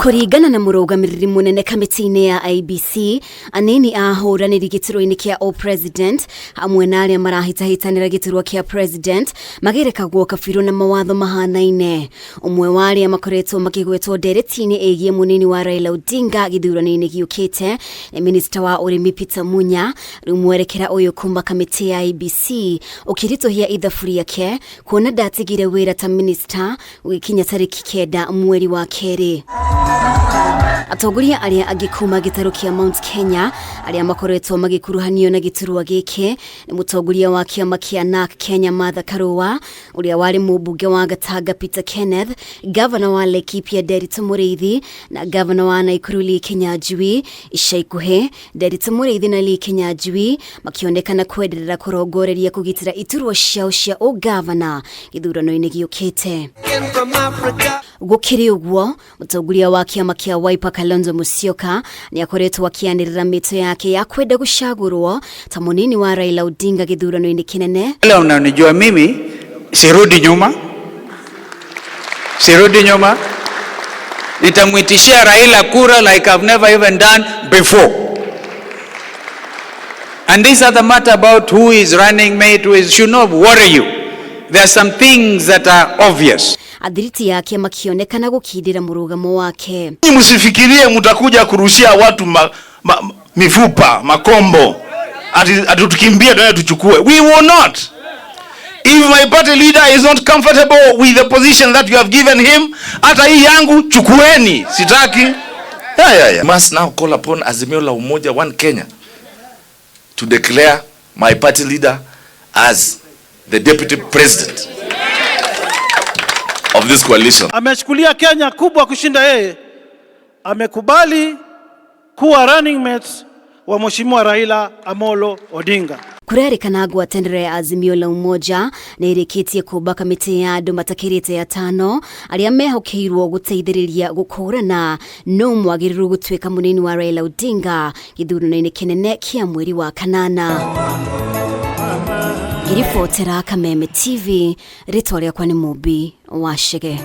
Kũringana na mũrũgamĩrĩri mũnene kamĩtĩ-inĩ ya IEBC, anini a ahũranĩri gĩturwa-inĩ kĩa ũpresident hamwe na arĩa marahĩtahĩtanĩra gĩturwa kĩa president magerekagwo kabirũ na mawatho mahanaine. Ũmwe wa arĩa makoretwo makĩgwetwo ndereti-inĩ ĩgiĩ mũnini wa Raila Odinga gĩthurano-inĩ gĩũkĩte nĩ minista wa ũrĩmi Peter Munya. Rĩu mwerekera ũyũ kuma kamĩtĩ ya IEBC ũkĩritũhia ithabu rĩake kuona ndatigire wĩra ta minista gũgĩkinya tarĩki 9 mweri wa kerĩ. Atongoria arĩa angĩ kuma gĩtarũ kĩa Mount Kenya arĩa makoretwo magĩkuruhanio na gĩturwa gĩkĩ nĩ mũtongoria wa kĩama kĩa NARC Kenya Martha Karũa, ũrĩa warĩ mũmbunge wa Gatanga Peter Kenneth, gavana wa Laikipia Nderitu Mũrĩithi na gavana wa Nakuru Lee Kinyanjui. Ica ikuhĩ Nderitu Mũrĩithi na Lee Kinyanjui makĩonekana kwenderera kũrongoreria kũgitĩra iturwa ciao cia ũgavana gĩthurano-inĩ gĩũkĩte. Gũkĩrĩ ũguo, mũtongoria wa kĩama kĩa Wiper Kalonzo Musyoka nĩ akoretwo akĩanĩrĩra mĩto yake ya kwenda gũcagũrwo ta mũnini wa Raila Odinga gĩthurano-inĩ kĩnene. Wale mnanijua mimi, sirudi nyuma, sirudi nyuma. Nitamwitishia Raila kura like I've never even done before. And this other matter about who is running mate, who is, should not worry you. There are some things that are obvious. Athiriti yake makĩonekana gũkindĩra mũrũgamo wake. Msifikirie mtakuja kurushia watu mifupa, makombo, ati tukimbie tuende tuchukue. We will not. If my party leader is not comfortable with the position that you have given him, hata hii yangu chukueni, sitaki. Yeah. Must now call upon Azimio la Umoja One Kenya to declare my party leader as the deputy president of this coalition. Amechukulia Kenya kubwa kushinda yeye, amekubali kuwa running mate wa Mheshimiwa Raila Amolo Odinga. Kũrerĩkana ngwatanĩro ya Azimio la Umoja nĩ ĩrĩkĩtie kũmba kamĩtĩ ya andũ matakĩrĩte atano arĩa mehokeirwo gũteithĩrĩria gũkũrana no mwagĩrĩru gũtuĩka mũnini wa Raila Odinga gĩthurano-inĩ kĩnene kĩa mweri wa kanana. Ngĩribotera Kameme TV, rĩtwa rĩakwa nĩ Mũmbi wa Chege.